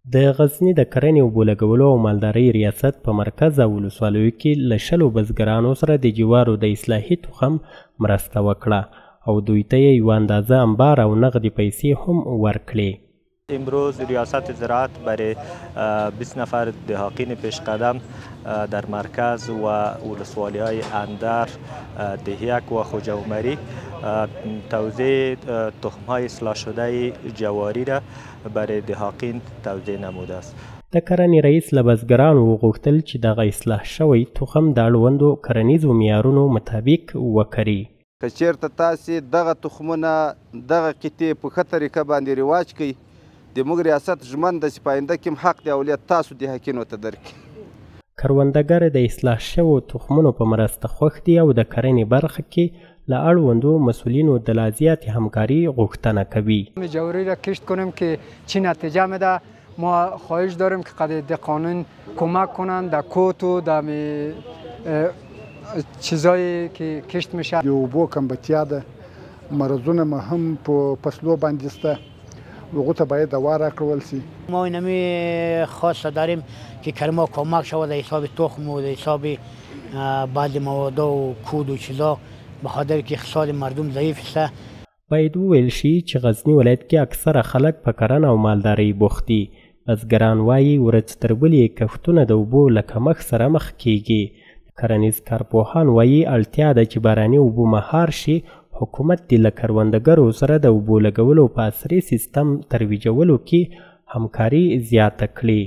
د غزني د کرنې، اوبولګولو او مالدارۍ ریاست په مرکز او ولسوالیو کې له 20 بزګرانو سره د جوارو د اصلاحي تخم مرسته وکړه او دوی ته یې یوه اندازه انبار او نغدې پیسې هم ورکړې. امروز ریاست زراعت برای 20 نفر دهاقین پیشقدم در مرکز و ولسوالی های اندر، دهیک و خوجه عمری توزیع تخم های اصلاح شده جواری را برای دهاقین توزیع نموده است. د کرنې رئیس له بزګرانو وغوښتل چې دغه اصلاح شوی تخم د اړوندو کرنیزو معیارونو مطابق وکري. که چېرته تاسې دغه تخمونه، دغه قطعې په ښه طریقه باندې رواج کړئ، د موږ ریاست ژمن ده چې په آینده کې هم حق د اولیت تاسو دهاقینو ته درکړي. کروندګر د اصلاح شوو تخمونو په مرسته خوښ دي او د کرنې برخه کې له اړوندو مسؤلینو د لا زیاتې همکاري غوښتنه کوي. جواری را کشت کنیم که چی نتیجه میده. ما خواهش داریم که قد دهقانان کمک کنن در کوت و در چیزایی که کشت میشه. د اوبو کمبتیا ده، مرضونه مو هم په فصلو باندې شته، هغو ته باید دوا راکړول شي. ما اینمی خواست داریم که کرما کمک شود در حساب تخم و در حساب بعضی مواد و کود و چیزا، به خاطر که اقتصاد مردم ضعیف است. باید وویل شي چې غزني ولایت کې اکثره خلک په کرنه او مالدارۍ بوخت دي. بزګران وایي ورځ تر بلې یې کښتونه د اوبو له کمښت سره مخ کیږي. کرنیز کارپوهان وایي اړتیا ده چې باراني اوبه مهار شي. حکومت دې له کروندګرو سره د اوبو لګولو په عصري سیستم ترویجولو کې همکاري زیاته کړي.